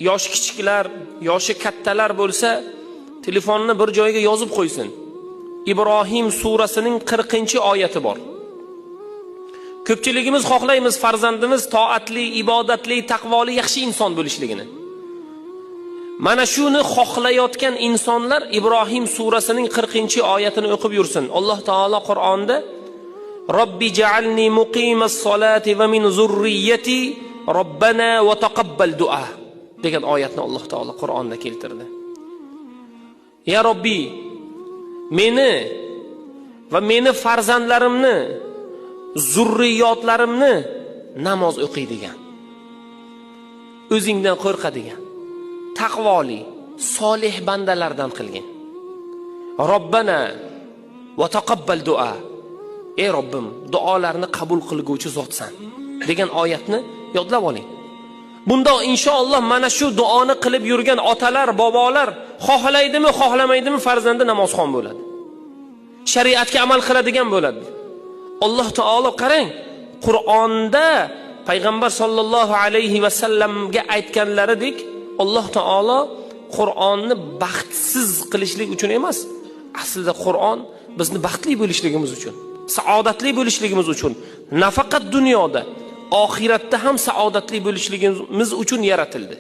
Yoshi kichiklar, yoshi kattalar bo'lsa, telefonni bir joyga yozib qo'ysin. Ibrohim surasining 40-oyati bor. Ko'pchiligimiz xohlaymiz farzandimiz toatli, ibodatli, taqvoli, yaxshi inson bo'lishligini. Mana shuni xohlayotgan insonlar Ibrohim surasining 40-oyatini o'qib yursin. Alloh taolo Qur'onda Robbi ja'alni muqimas solati va min zurriyyati robbana va taqabbal du'a degan oyatni Alloh taolo Qur'onda keltirdi. Ya Robbi, meni va meni farzandlarimni, zurriyotlarimni namoz o'qiydigan, o'zingdan qo'rqadigan, taqvoli, solih bandalardan qilgin. Robbana va taqabbal du'a. Ey Robbim, duolarni qabul qilguvchi zotsan degan oyatni yodlab oling. Bunda inshaalloh mana shu duoni qilib yurgan otalar, bobolar xohlaydimi, xohlamaydimi farzandi namozxon bo'ladi. Shariatga amal qiladigan bo'ladi. Alloh taolo qarang, Qur'onda payg'ambar sollallohu alayhi va sallamga aytganlaridek Alloh taolo Qur'onni baxtsiz qilishlik uchun emas, aslida Qur'on bizni baxtli bo'lishligimiz uchun, saodatli bo'lishligimiz uchun, nafaqat dunyoda, oxiratda ham saodatli bo'lishligimiz uchun yaratildi.